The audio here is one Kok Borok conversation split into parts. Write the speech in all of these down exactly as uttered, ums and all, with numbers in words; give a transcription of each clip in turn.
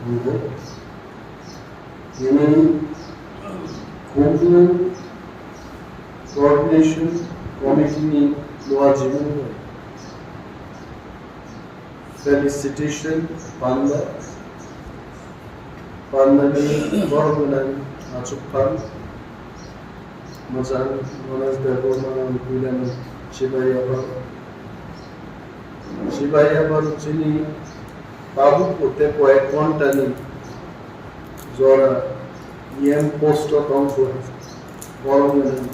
Ini Khumlwng Coordination Committee ni luajimungo felicitation panda, pandani borok gwnang achukphang. Mwchang Manoj Debbarma ang puilano chibai yaphar. Chibai yaphar chini tabuk tei koyek ghontani jora E M post o tongkha. Borok gwnang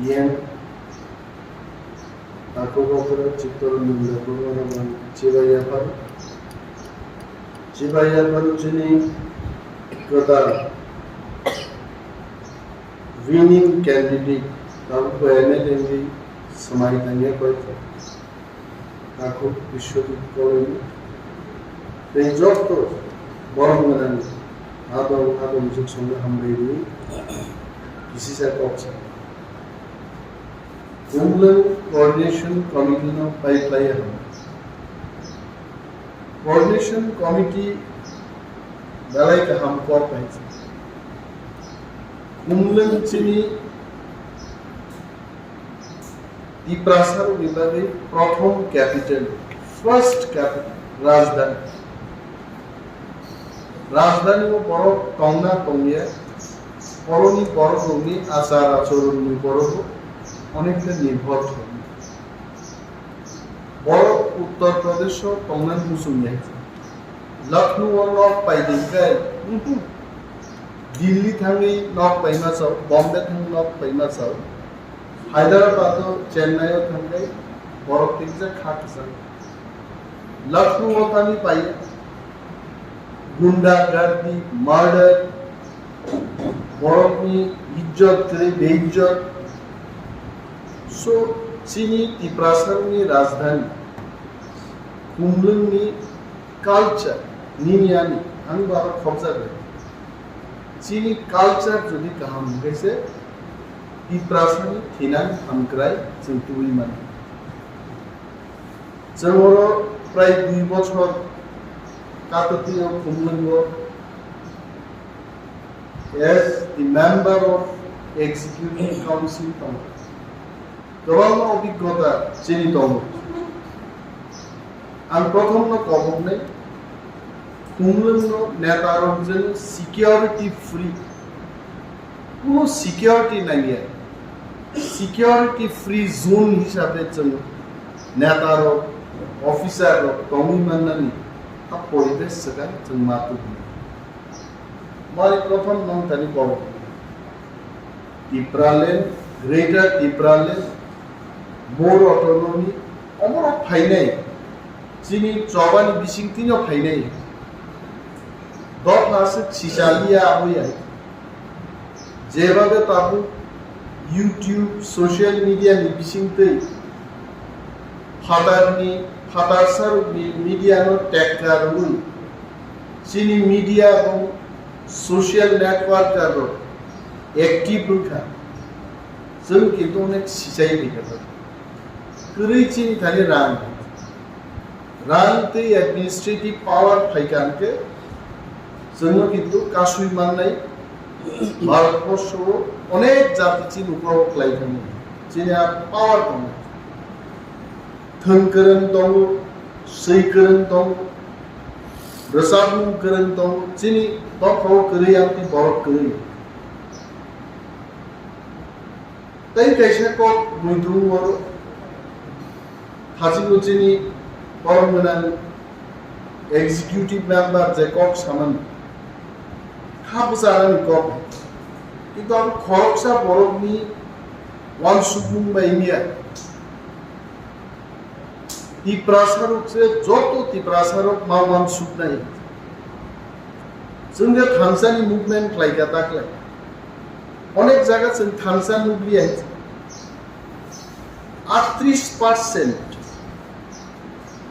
E M Takhuk okra Chittaranjan Debbarma rok ang chibai yaphar. Chibai yaphar chini kwtal winning candidate tabuk M L A ni swmai tangya koi takhuk Biswajit Koloi tei joto borok gwnang adong adong juk songno hambai rwi kisisa kok sa. Khumlwng Coordination Committee no pai khlai ya. Coordination Committee belai kaham kok hai. Khumlwng chini Tiprasa rokni bagwi prothom capital, first capital, rajdhani. Rajdhani o borok tongna tongya, borokni borok rokni achar achoronni borok onek khe nirbhor thangwi. Borok Uttar Pradesh o tongna muchungya. Lucknow o nok pai di khe, Delhi thangwi nok paima chao, Bombay thangwi nok paima chao. Hyderabad o Chennai o thangwi borok tikjak kha kwchang. Lucknow o thangwi pai gunda gardi, murder, borokni ijjot kwrwi beijjot. So, chini Tiprasani rajdhani, Khumlwngni culture, nini ani, ang bo aro khobjagwi. Chini culture jodi kaham hwnkhe se, Tiprasani thinang hamkrai chwng tubui mano. Chwng oro prai dui bochor katwtwi o Khumlwngo as the member of Executive Council tongo. Kwbangma obiggota chini tongo. Ang prothomno koboknai, Khumlwngno netarok jeno security free, kuno security nangya, security free zone hisabe chwng netarok, officer rok tongwi mannani a poribesh swkang chwng ma tubunai. Mani prothom nong tani kobok. Tipraland, Greater Tipraland, more autonomy, omorok phainai, chini chobani bisingtwino phainai. Dopha se sisaliya aboya. Jebhabe tabuk YouTube, social media ni bisingtwi phatarni, phatarsarokni media no tekka rwwi, chini media bo social network rok active wngkha, chwng kintu onek sichai phaikha. Kwrwi chini thani rang, rang tei administrative power phaikha hwnkhe chwngno kintu kasui mannai. Bharatborsho onek jati chini uklogo kwlai thangwi chini a power tongo. Thwng kwrwng tongo, swi kwrwng tongo, rwchapmung kwrwng tongo, chini dophao kwrwi, amtwi borok kwrwi. Tei kaisa kok muitu oro thachikgo chini borok gwnang executive member je kok samani kha bwcharani kok, kintu abo khoroksa borokni uansukmung bai wngya. Tiprasarok se joto Tiprasarok ma uansuknai. Chwng je thansani movement khlaikha taklai. Onek jaga chwng thansa nukliya. Aatris percent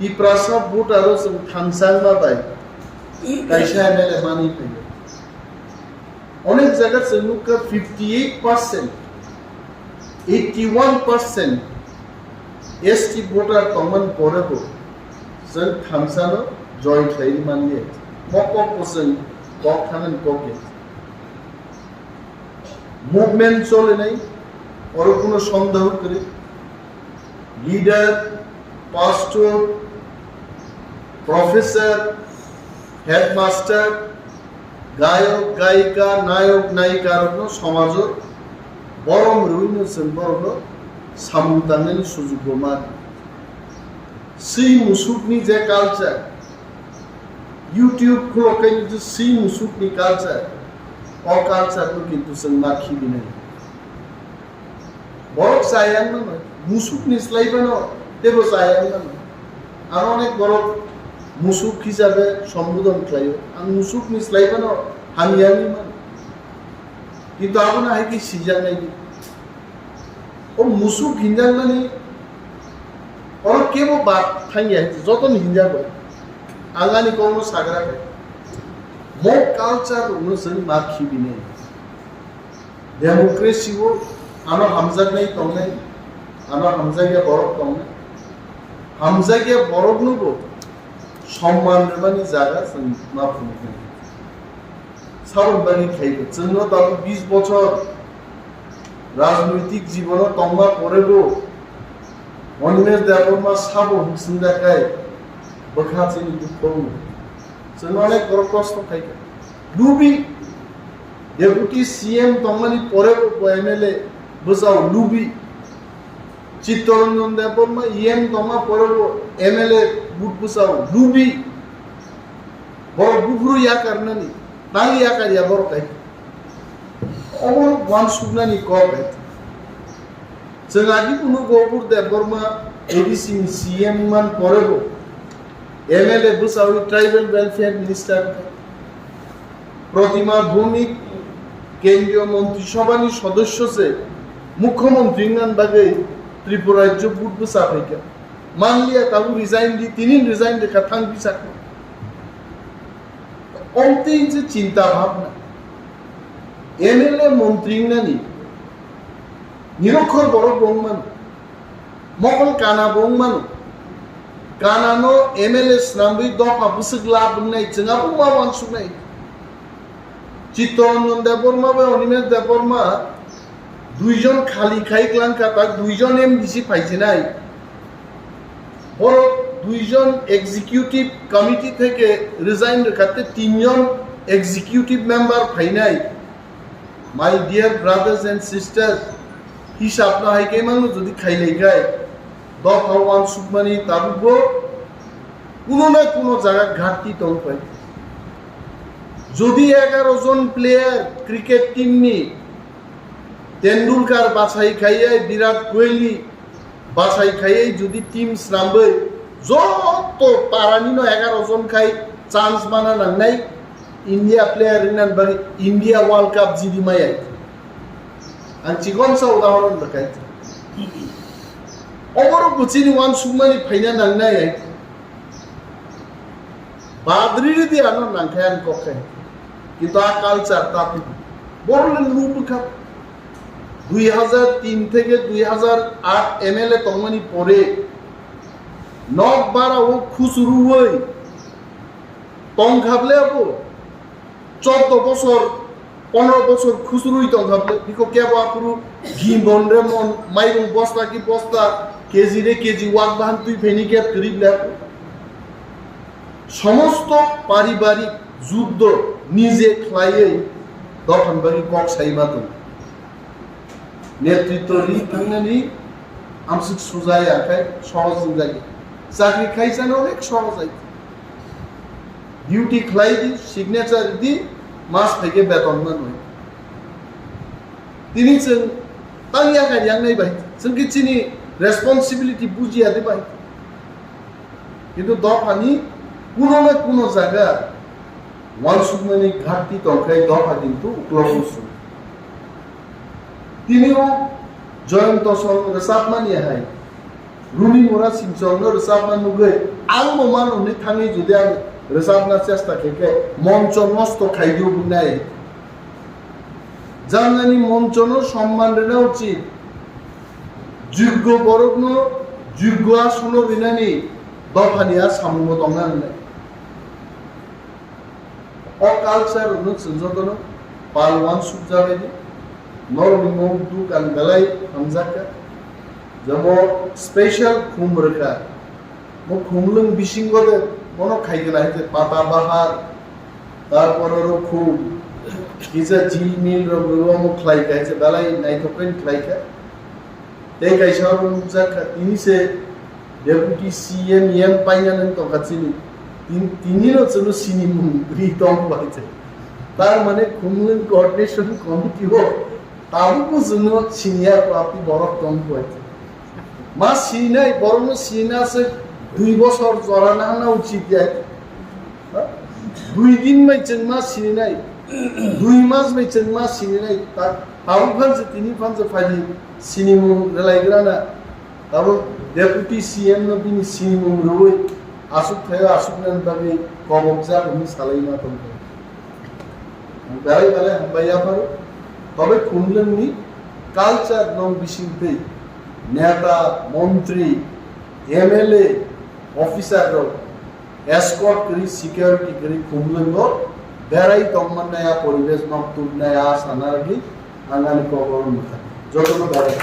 Tiprasa voter o chwng thansa wngma bai kaisa M L A manwi phaio. Onek jaga chwng nukha fifty eight percent, eighty one percent S T voter tongmani pore bo chwng thansano join khlaiwi manliya. Kok kok kwchwng, kok thanani kok ya. Movement cholinai, oro kuno sondeho kwrwi. Leader, pastor, professor, headmaster, gayok, gayika, nayok, nayikarokno somajo borom rwino chwng borokno samung tangnani sujuk bo mano. Swi musukni je culture, YouTube khulokhaino je swi musukni culture, o culture no kintu chwng ma khibinai. Borok chaya wngmano, musukni slai phano teibo chaya wngmano. Aro onek borok musuk hisabe sombodon khlaio, ang musukni slai phano hamya wngwi mano. Kintu abono hai khe sijaknai di. O musuk hinjakmani oro kebo bad thangya, jotono hinjago. Ang ani kokno sagra khe. Mo culture rokno chwng ma khibinai. Democracy o ano hamjaknai tongnai, ano hamjakya borok tongnai. Hamjakya borokno bo somman rwmani jaga chwng ma phunuknai. Saboni bagwi khlai khe, chwngno tabuk bis bochor rajnoitik jibono tongma porebo Animesh Debbarma sabo hwnkhe swngjaknai bwkha chini dukho wngwi. Chwngno onek borok kosto khai kha. Lubi, Deputy C M tongmani porebo bo M L A bwsao lubi. Chittaranjan Debbarma E M tongma porebo M L A but bwsao lubi. Borok buphuru yakarnani, tang yakarya borok hai. Obo wansuknani kok hai. Chwng agi phunu Gopur Debbarma A D C ni C M man porebo M L A bwsao Tribal Welfare Minister. Protima Bhowmik kendriyo montri sobhani sodosyo se mukhyamantri wngna bagwi Tripura rajyo but bwsa phaikha. Manliya tabuk resign di, tini resign rwkha thang bisakno. Omtwi se chinta bhabna. M L A montri wngnani nirokhor borok bo wngmano. Mokol kana bo wngmano. Kana no M L A swnamwi dopha bwswk lab wngnai chwng abo ma wansuknai. Chittaranjan Debbarma bai Animesh Debbarma duijon khali khai klangkha, tak duijon M D C phaijinai. Borok duijon executive committee theke resign rwkha tei tinjon executive member phainai. My dear brothers and sisters, hisab no hai khe mangno jodi khailai khai, dopha wansukmani tabukbo kuno na kuno jaga ghatti tong pai. Jodi egaro jon player cricket team ni Tendulkar bachai khaiye, Virat Kohli bachai khaiye, jodi team swnamwi joto parani no egaro jon khai chance mana nangnai, India player wngna bagwi India World Cup jidi maya. Ang chikonsa udahoron rwkha. Oborok bo chini wansukmani phaina nangnai. Badri ridi ano nangkhe ang kokhe. Kintu a culture ta tu. Borok le lubukha. Dui hazar tin theke dui hazar aat M L A tongmani pore nok bara o khusuruwoi tongkha ble abo. Chordo bosor, pondro bosor khusurwi tongkha ble, biko kebo aphuru gimon re mon, mairung bosta ki bosta, K G re K G wak bahan twi phaini khe kwrwi ble. Somosto paribarik juddo nije khlaiwi dophani bagwi kok sai ma tongo. Netritto ri thangnani amswk suja ya khai sohoj wngjagwi. Chakri khaisano onek sohoj hai. Duty khlai di, signature di, mas phaikhe beton manwi. Tini chwng tang yakar yaknai bai, chwng khe chini responsibility bujiya de bai. Kintu dophani kuno na kuno jaga wansukmani ghatti tongkhai dopha kintu uklogo su. Tini o Joyonto song rwchapmani hai. Runi Mura Singchong no rwchapna nugwi ang bo mano hwnwi thangwi jodi ang rwchapna chesta khe khe moncho nosto khai di wngwi nai. Janani moncho no somman rwna uchit. Juggo borok no juggo asono rinani dophani a samung bo tongna wngnai. O culture no chwng jotono pal wansuk jabaidi. Norokni mung duk ang belai hamjakha. Jabo special khum rwkha. Mo khumlwng bisingo de mono khaigwna hai je pata bahar, tarpore oro khum kisa jil mil rok rwui omo khlaikha hai je belai naithok khe khlaikha. Tei kaisa oro nukjakha tini se Deputy C M M paina nang tongkha chini. Tin-, tini no chwngno sinimung ri tong bai se. Tar mane khumlwng coordination committee o tabuk bo chwngno siniya kwlapni borok tong bai se. Ma sinai, borokno sinina se dui bosor jora na hana uchit ya. Dui din bai chwng ma sininai, dui mas bai chwng ma sininai. Ta-, tabuk phan se tini phan se phaidi sinimung rwlaigrana. Abo Deputy C M no bini sinimung rwui aswk thaio aswk nani bagwi kobokjak hwnwi salaima tongkha. Belai belai hambai yapharo. Tobe khumlwngni culture nong bisingtwi neta, montri, M L A, officer rok escort kwrwi, security kwrwi khumlwngo berai tongmannai, a poribesh nok tubnai, a sana rwgwi ang ani kok oro mwkha. Jotono belai.